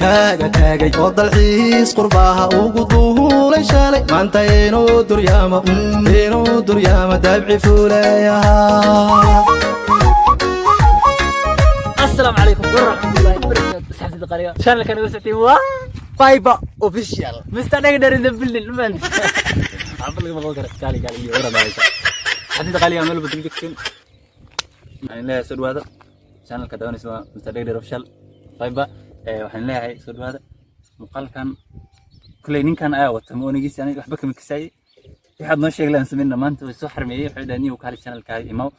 Kaaga taagay oo dalxiis qurbaha ugu duulay shalay, maanta inuu duryaamo, inuu duryaamo dabci fuulayaha. Asalaamu calaykum waraxmatullaahi wabarakaatu, asxaabtida qaaliga. Channelkan uga socotiin waa Fiber Official. Mr. Dhagdhar in the building, man. Waxba lagama qaban karo. Kaali kaali iyo waran haysa. Asxaabtida qaaliga, meel walba joogtiin, waxaan leeyahay soo dhawaada. Channelka daawanaysa waa Mr. Dhagdhar Official Fiber. Waxaan leeyahay soo dhawaada. Muuqaalkan kuley ninkan ayaa wata ma oonigiisa, aniga waxba kama kasaayey. Waxaad noo sheegay laan sameynaa maanta. Way soo xarmeeyey, waxay dhahay niyow kaali channelkaaga imaw,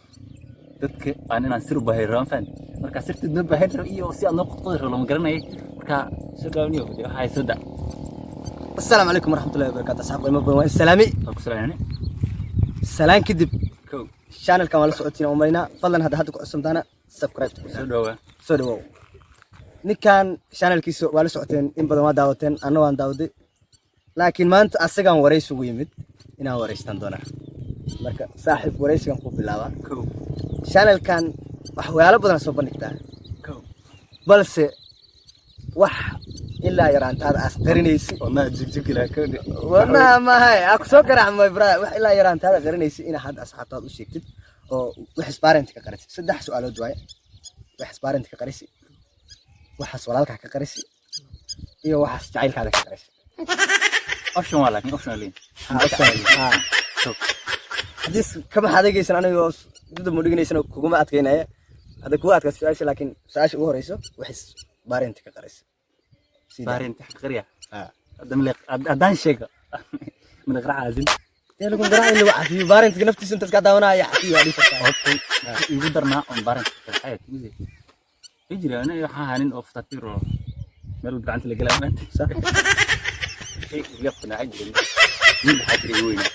dadka aan inaan sir u baahin rabo faan. Marka sirteed noo baahin rabo iyo si aad noo qodqodi rabo lama garanayay. Marka soo dhawaw niyow, dee waxaa soo da. Assalaamu calaykum waraxmatullahi wabarakaatu. Asxaab qiimo badan, waa salaami. Waa ku salaamay. Salaan kadib, kow, channelkan waa la socotiin oo maynaa. Fadlan hadda ku cusubtaana subscribe. Soo dhawaa. Soo dhawow. Ninkan channelkiisa waa la socoteen, in badan waa daawateen, anna waan daawaday, laakiin maanta asagaan waraysi ugu yimid inaan waraystan doonaa. Marka saaxiib, waraysigan ku bilaabaa. Kow. Channelkan waxyaalo badan soo bandhigtaa, kow, balse wax ilaa yaraantaada aas qarinaysi. Wadnaha jigjigila kowdhe. Wadnaha mahay aa kusoo garaacmay bra. Wax ilaa yaraantaada qarinaysi inaa hadda asxaabtaada u sheegtid oo wax parent ka qarisi. Saddex su'aalood waaye: wax parent ka qarisi, waxaas walaalkaa ka qarisi, iyo waxaas jacaylkaada ka qarisi. Option waa, laakiin option waa leeyihin. Ha, option. Ha. Kow. Haddii kama adagaysan, anigoo dudub ma dhiganaysan, kuguma adkaynaya. Hadda kugu adkaa su-aasha, laakiin su-aasha ugu horeyso: waxis parent ka qarisi. Parent xaq qariya. Ha. Hadda maleeq haddaan sheego maleeq raacaasin. Dee lagu garaac in lagu cafiyo parentka naftiisa intaas kaa daawanaya, cafiyo waa dhihi kartaa. Okay, igu darnaa on parent waxay timid ma jira. Aniga waxaan ahaa nin oo fatatiir oo meel walba gacanta la gelaa maanta. Sax. Wixii iga qanaaca jiray, wiil waxaa jiray igu weynaa.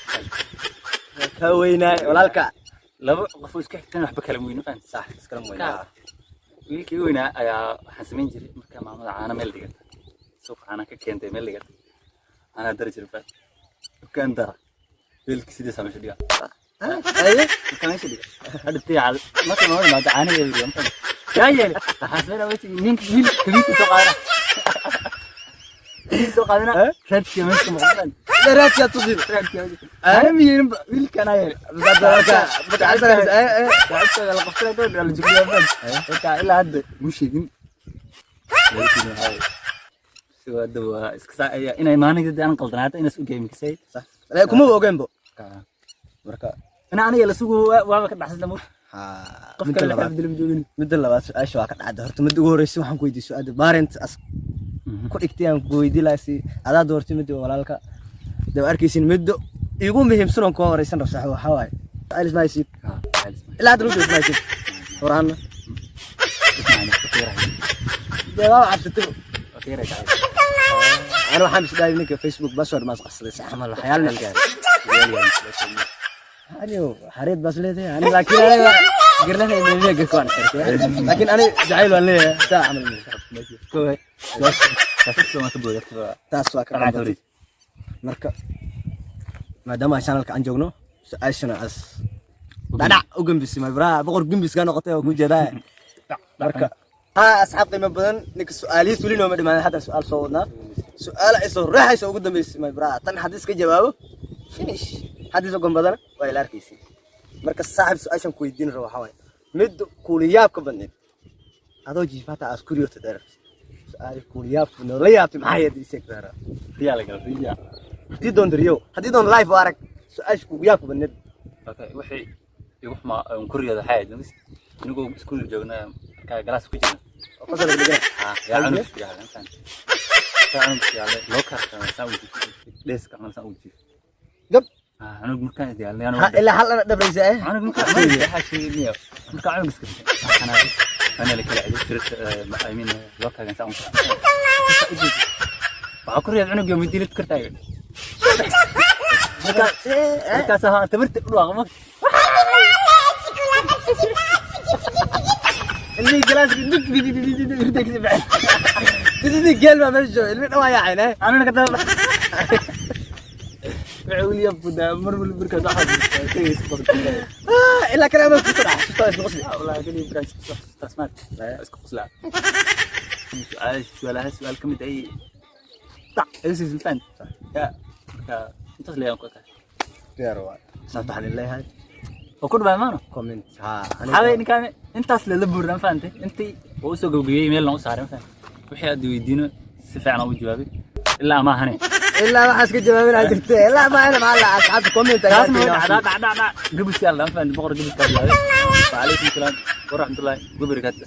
Kaa weynaay walaalka. Laba qof oo isku xigtan waxba kala weyno, fahanti? Sax, iskala weynaa. Wiilkii igu weynaa ayaa waxaan samayn jiray marka maamada caano meel dhigata, suuqa caana ka keentay meel dhigata, caanaa dari jiray, fahanti? Dukaan dara, wiilkii sidiisaa meesha dhigaa. Aye. Marka meesha dhiga hadhigtay, marka maamada imaado caanaheeda dhiga, ma yaa yeelay? Waxaan sameynaa wasi ninka wiilka kabiisa soo qaadana, kabiisa soo qaadana. Eh? Raadkiya meesha ka maqan. Raadkiyaa tusin. Raadkiya ana miyeerin wiilkan aa yeelay. Marka marka aye. Saaxiibkaaga la qabsanay gabadha la jugniyaa, fahanti? Marka ilaa hadda muu sheegin, laakiin waxaa si hadda waa iska saa inay maalinta aan qaldanaata inaas u geemin kasay. Sax, kuma ogeenbo marka. Ina aniga la sugu waaba ka dhaxsanta mo. Ha. Qof Midda kale la labaad. xafdilma joogin. Midda labaad, su-aasha waa ka dhacda. Horta midda ugu horeysa waxaan ku weydiiyey su-aada parent as ku dhigtay aan ku weydii lahaa si adaa doortay midda walaalka. Dee waa arkaysin. Midda igu muhiimsan oon kuga horeysan rabo, saaxiib, waxaa waaye jacayl isma haysid. Ilaa hadda runta isma haysid horaana. Dee waaba cabsatay. Ana waxaan is dhahay ninka Facebook password maas qarsaday, sax camal waxyaalo meel gaaray. Anigo xariid baas leedahay ani, laakiin aniga garlanay meemiya garka waan xirtay, laakiin ani jacayl waan leeyahay, saa camal. Taas waa ka qabatay. Marka maadaama channelka aan joogno, su-aashana as dhadhac u gembisay, my bra, boqor gembis kaa noqotay oo ku jeedaa. Marka ha, asxaab qiimo badan, ninka su-aalihiis weli nooma dhimaanin. Hadda su-aal soo wadnaa, su-aal ay soo raaxaysa ugu dambeysay, my bra. Tan haddii iska jawaabo, finish. Haddii soo gombadana waa ila arkaysi. Marka saaxib, su-aashan ku weydiin rabo waxaa waaye mid kuuliyaabka badneed adoo jiifaata aas kuriyota dheer. Su-aal kuuliyaabka badneed la yaabtay maxay ahayd? Ii sheeg dheer. Haddii doonto riyo, haddii doonto live oo arag su-aasha kuugu yaabka badneed. Wixii igu xumaa oon koriyada waxay ahayd anigoo iskuul joogna, markaa galaas ku jirna. Oo fasalka dhigana. Yaa cunug isku yaala intaan yaa cunug isku yaala loo karta saan u jiif dheeska camal saan u jiif. Gab. Cunug markaan is yaalnay. Ha, ilaa hal ana dhabraysa eh. Cunug markaan waxaa sheegay markaa cunug iska ana la kala celiyo sirta, I mean, loo kaagan saan u jiif, waxaa ku riyaad cunug iyo midilid kartaaga. Markaas ahaa tabarta u dhaaqmo. Ilmihii galaaska dug dug dug dug dug irda kasii baxay. Sidii geel baa meesha jooga, ilmi dhawaa yaaceen eh. Anana ka daba waxay weli yabudaa mar walba markaas waxaa kaliya isku qabtay. Ilaa kale ama kusoo dhaca xasuustaa isku qosli. Wallahi kaliya markaas isku xasuustaa smart isku qoslaa. Su-aal su-aalaha su-aal ka mid ay dhac iga siisin, fahant ya. Marka intaas leeyaan ku ekahay. Diyaar waay. Sabta waxaan leeyahay Oo ku dhawaa maano. Comment ha. Xaway ninkaan intaas lala buurnaa, fahantay? Intii oo usoo gabagabeyey meel u saaray, fahantay? Wixii aad weydiino si fiican aan u jawaabay, ilaa ma ahane. Ilaa waxaas ka jawaabinaa jirte, ilaa ma ana maxaa la asxaabta comment. Taasna way dhacdaa, dhac dhac dhac gabiska la, fahantay? Boqor gabiska bilaabay. Wacalaykum salaam waraxmatullaahi wabarakaatu.